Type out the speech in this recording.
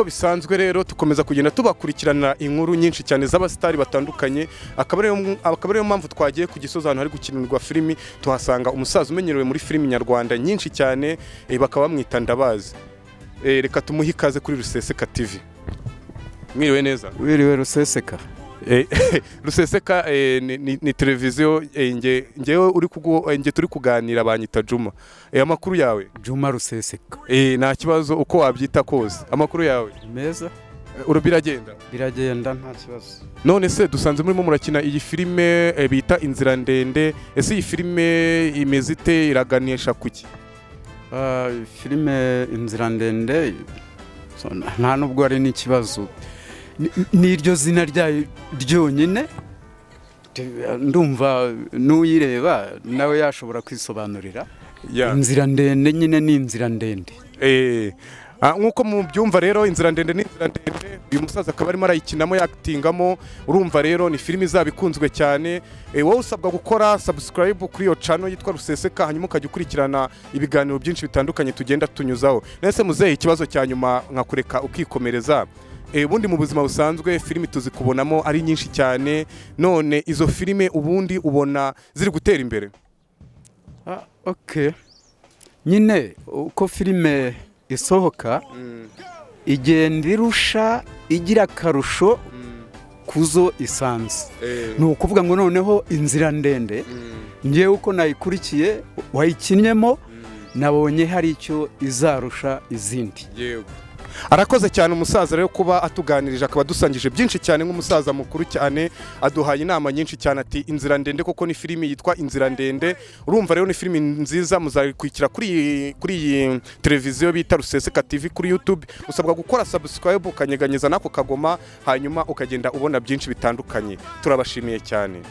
Nk'uko bisanzwe rero, tukomeza kugenda tubakurikirana inkuru nyinshi cyane z'abasitari batandukanye, akaba ariyo mpamvu twagiye ku Gisozi, ahantu hari gukinirwa filimi, tuhasanga umusaza umenyerewe muri filimi nyarwanda nyinshi cyane, bakaba bamwita Ndabazi. Reka tumuhe ikaze kuri Ruseseka TV. Mwiriwe neza? Wiriwe, Ruseseka. Ruseseka ni televiziyo. Ngewe uri kugu nge turi kuganira banyita Juma. Amakuru yawe? Juma Ruseseka. Nta kibazo, uko wabyita kose. Amakuru yawe? Meza. Biragenda? Biragenda, nta kibazo. None se dusanze murimo murakina iyi filime bita Inzira Ndende. Ese iyi filime imeze ite? Iraganisha kuki? Ah, filime Inzira Ndende, so, nta nubwo ari n'ikibazo. N'iryo zina ryayo ryonyine, ndumva n'uyireba nawe yashobora kwisobanurira. Inzira ndende nyine ni inzira ndende. Nk'uko mubyumva rero, Inzira Ndende ni inzira ndende. Uyu musaza akaba arimo arayikinamo, yakitingamo. Urumva rero ni filime izaba ikunzwe cyane. Wowe usabwa gukora subscribe kuri iyo channel yitwa Ruseseka, hanyuma ukajya ukurikirana ibiganiro byinshi bitandukanye tugenda tunyuzaho. Nese muzehe, ikibazo cya nyuma nkakureka ukikomereza. Ubundi mu buzima busanzwe filimi tuzikubonamo ari nyinshi cyane. None izo filime ubundi ubona ziri gutera imbere? Ah, okay, nyine uko filime isohoka igenda irusha igira akarusho kuzo isanze. Ni ukuvuga ngo noneho Inzira Ndende, ngewe uko nayikurikiye wayikinnyemo, nabonye hari icyo izarusha izindi. Yego, arakoze cyane umusaza rero kuba atuganirije, akaba adusangije byinshi cyane nk'umusaza mukuru cyane, aduhaye inama nyinshi cyane. Ati Inzira Ndende koko ni filimi yitwa Inzira Ndende. Urumva rero ni filimi nziza, muzayikurikira kuri iyi televiziyo bita Ruseseka TV kuri YouTube. Usabwa gukora subscribe, ukanyeganyeza n'ako kagoma, hanyuma ukagenda ubona byinshi bitandukanye. Turabashimiye cyane.